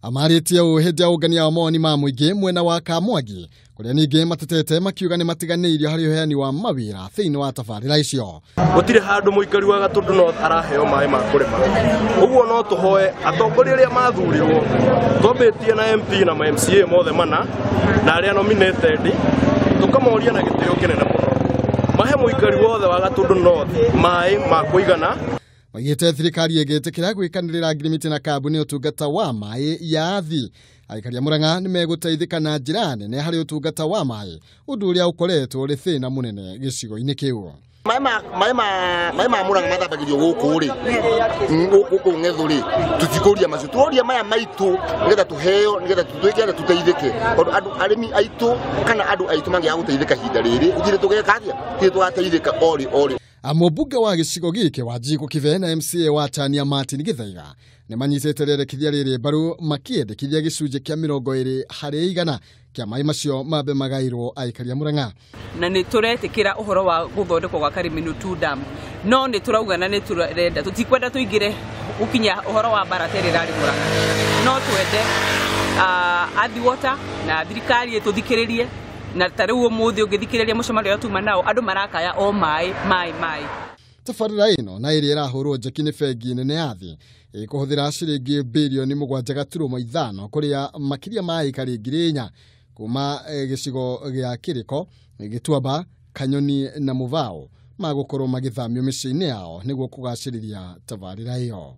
Amarĩtie ũũ hĩndĩ ya ũngania wa mawoni ma mũingĩ mwena wa Kamwangi, kũrĩa ningĩ matetete makiuga nĩ matiganĩirio harĩ ũheani wa mawĩra thĩinĩ wa tabarĩra icio. Gũtirĩ handũ mũikari wa Gatũndũ North araheo maĩ ma kũrĩma. Ũguo no tũhoe atongoria arĩa mathurirwo, twambĩtie na MP na ma MCA mothe mana na arĩa nominated, tũkamoria na gĩtĩo kĩnene mũno mahe mũikari wothe wa Gatũndũ North maĩ ma kũigana. Maigĩte thirikari ĩgĩtĩkĩra gwĩkanĩrĩra ngirimiti na kambuni ũtungata wa maĩ ya Athi. Aikari a Murang'a nĩmegũteithĩka na njĩra nene harĩ ũtungata wa maĩ, ũndũ ũrĩa ũkoretwo ũrĩ thĩna mũnene gĩcigo-inĩ kĩu. Maĩ ma Murang'a mathambagĩrio gũkũ rĩ, gũkũ Ng'ethũ rĩ, tũtikũria macio, tũroria maya maitũ nĩgetha tũheo, nĩgetha tũtuĩke atĩ tũteithĩke, tondũ andũ arĩmi aitũ kana andũ aitũ mangĩaga gũteithĩka ihinda rĩrĩ, gũtirĩ tũgeka atĩa, gũtirĩ tũgateithĩka orĩ orĩ. Mũmbunge wa gĩcigo gĩkĩ wa Njikũ Kibe na MCA wa Chania Martin Gĩthaiga nĩ manyitĩte rĩendekithia rĩrĩ mbaru, makĩendekithia gĩcunjĩ kĩa 20% kĩa maĩ macio mambe magairwo aikari a Murang'a. Na nĩ tũretĩkĩra ũhoro wa gũthondekwo gwa Kariminu 2 dam, no nĩ tũrauga na nĩ tũrenda, tũtikwenda tũingĩre gũkinya ũhoro wa mbara ta ĩrĩa ĩrarĩ Murang'a, no twende Athi Water na thirikari ĩtũthikĩrĩrie. Na ta rĩu ũmũthĩ ũngĩthikĩrĩria mũcemanio ũrĩa tuma nao, andũ marakaya o maĩ maĩ maĩ. Tabarĩra ĩno na ĩrĩa ĩrahũrwo njeki nĩ bengi nene ya thĩ ĩkũhũthĩra ciringi birioni 7.5 kũrĩa makĩria ma aikari 4,000 kuma gĩcigo gĩa Kĩrĩko, Gĩtuamba, Kanyoni na Mũvao magũkorwo magĩthamio mĩciĩ-inĩ yao nĩguo kũgacĩrithia tabarĩra ĩyo.